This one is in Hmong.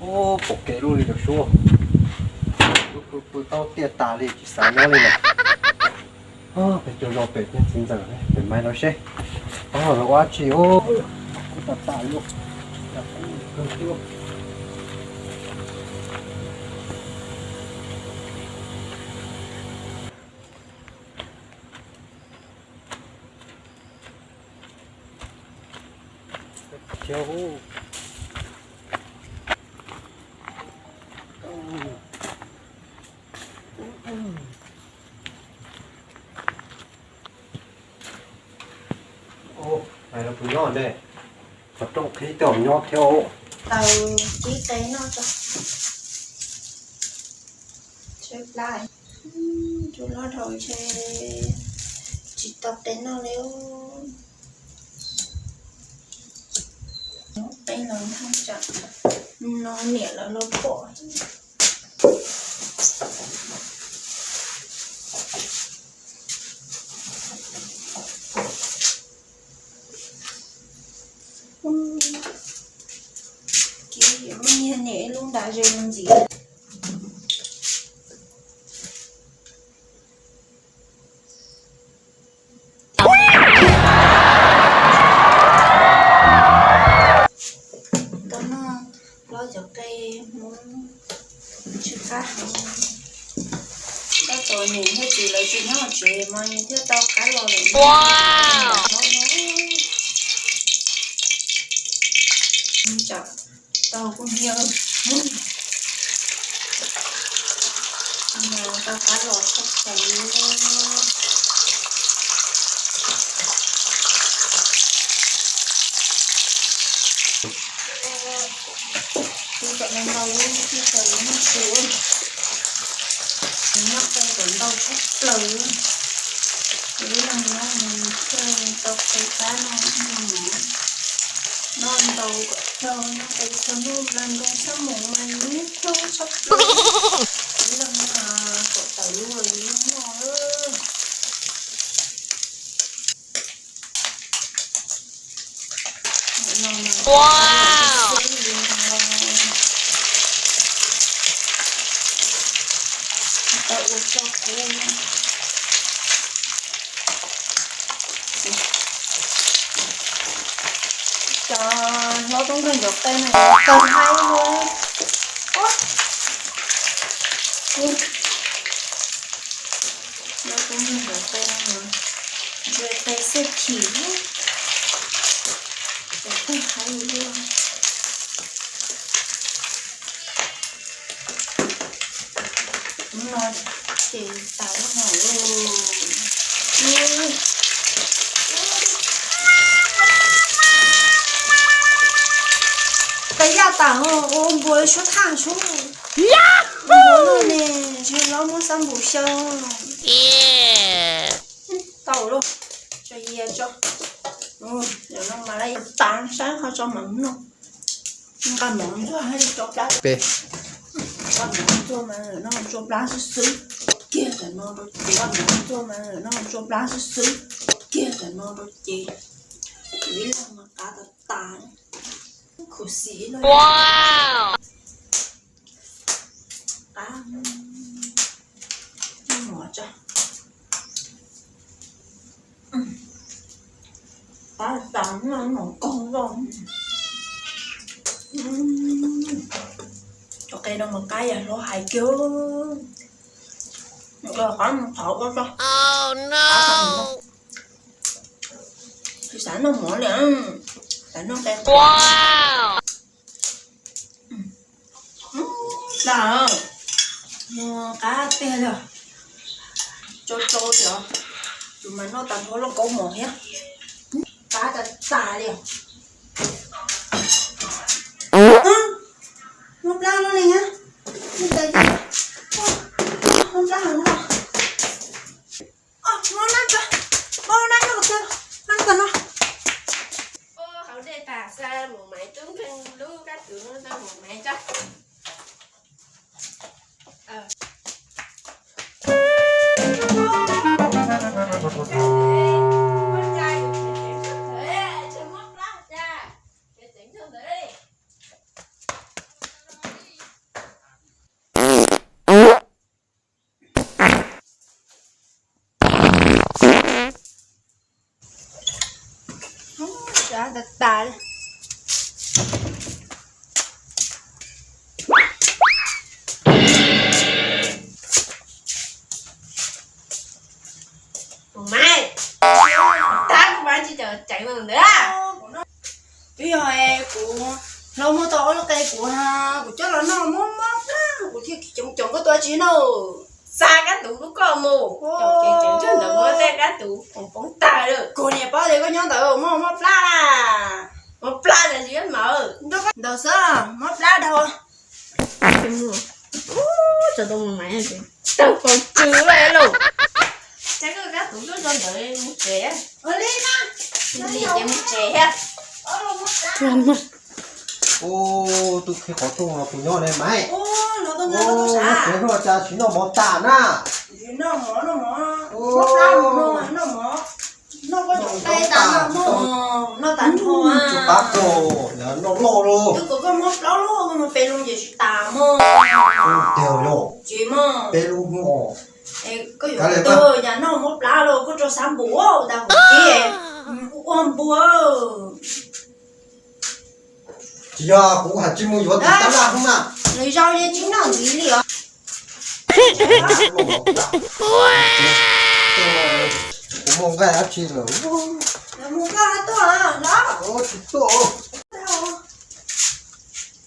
Ub, pom kev lub li cov suab. Lub pw pw taub tiaj tas li tsis xav nyob li lawm. Peb cov zos pem thiab txiv ntxawm pem mais los seb. Pab los ua dab tsi os. Kub tas tas li. Hais los puas nyob ne? Qhov rooj qhib tej zaum nyob thiab. Tau kib qe noj tso. Tshaib plab. Tus hlob dhau ntshe tsis tau qe noj li. Qe los nthaj tsam no niam lawv los pom. Kiv yuav muaj nyiag niam ib lub nram ze ntxiv. Tau noj hlob cov qe Hmoob tsis qab heev. Tab tom niam thiab txiv lawv tsis nyob tsev mas nws thiaj tau qab los lawm. Hlob no tsam tau kuj nyiam. Tau qab los txog tsev. Kuv kom ntau lub tij tau lub noj su, noj qe kom ntau tshaj plaws. Kuv ib leeg nyob nws thiaj tau qe qab no, noj ntau kom raug, noj qe txhua hnub, noj ntau txhua hnub mas nws raug tshaj plaws. Kuv ib leeg nyob mas kom tawm lub los yus yeej noj. Tau ua tso kuv. Cov hlob tub nkeeg cov qe no tau haib ua. Hlob tub nkeeg cov qe no, ntshe qe xej chim, cov qe haib ua. Hnub no ces tas lub no lawm. Qe yaj tas ua npua suab thaj suab. Npua no ne, ntshe hlob muab xab npum xyaw. Tau lawm, tso yia tso. Ua no mas lawv tas saib qhov tso mas no. Nqa mov ntxuag tso plab. Nqa mov ntxuag mas no tso plab xwb xwb. Kiag tam no rau ces, nqa mov ntxuag mas no tso plab xwb xwb. Kiag tam no rau ces, ib leeg mas qab tas tas. Khuv xim lawm. Qab, mov tso. Qab tas, mov koog loj. Cov qe no mas qab yam hlob hais kiag. Qab mus thov ua tso. Tsis xav noj mov li, xav noj qe. Dag, qab tiag li. Tsau tsau li os. Tus mas noj tas nrho lauj kaub mov thiab. Qab tas tas li os. Muab plab lub li na. Muab plab heev no. Muab plab noj, muab plab noj kom tiag, noj tas no. Ua hauv dej tas xa mus maiv tub nkeeg lub kab tw no tau mus maiv tso. Tas tas li. Maiv, tab kuv maiv tsis tawm ceev ntawd. Twb yog kuv hlob muab tau ob lub qe kuv, kuv coj los noj muab mob plab, kuv thiaj coob coob koj tua tsis noj. Xa kab tuv lub koj mus, coob coob ntawd muab tej kab tuv poob poob tag lawm. Kuv niam paub tias koj nyob ntawd muab mob plab na. Mob plab ntawd tsis yog mawv. Ntawd xwb, mob plab dhau. Tau pau tsw lauj. Cas koj kab tuv lub rau ntawd mus tsev. Li ces mus tsev thiab. Ub, tub qhib qhov rooj los kuv nyob ne Maiv. Ub, nyob tsev hlub cas tsis noj mov tas na. Noj mov, noj mov. Noj mov, noj mov. Noj koj cov qe tas noj mov, noj tas noj. Tsis pab koj, noj loj loj. Twb kom koj muab plaub lub, koj mus peb lub ces tsis tas mog. Tiag yog. Tsis mog. Peb lub hwv os. Koj yuav tag yam noj muab plab los koj rau xav npum tas kuv tib ua npua. Tsis yog kuv hais tsis mus yuav tus tab laj hwv mas. Nws zoo li tsis noj ntxiv li os. Kuv muaj nqaij dab tsi lawm. Mus koj tuaj los. Tsis tuaj.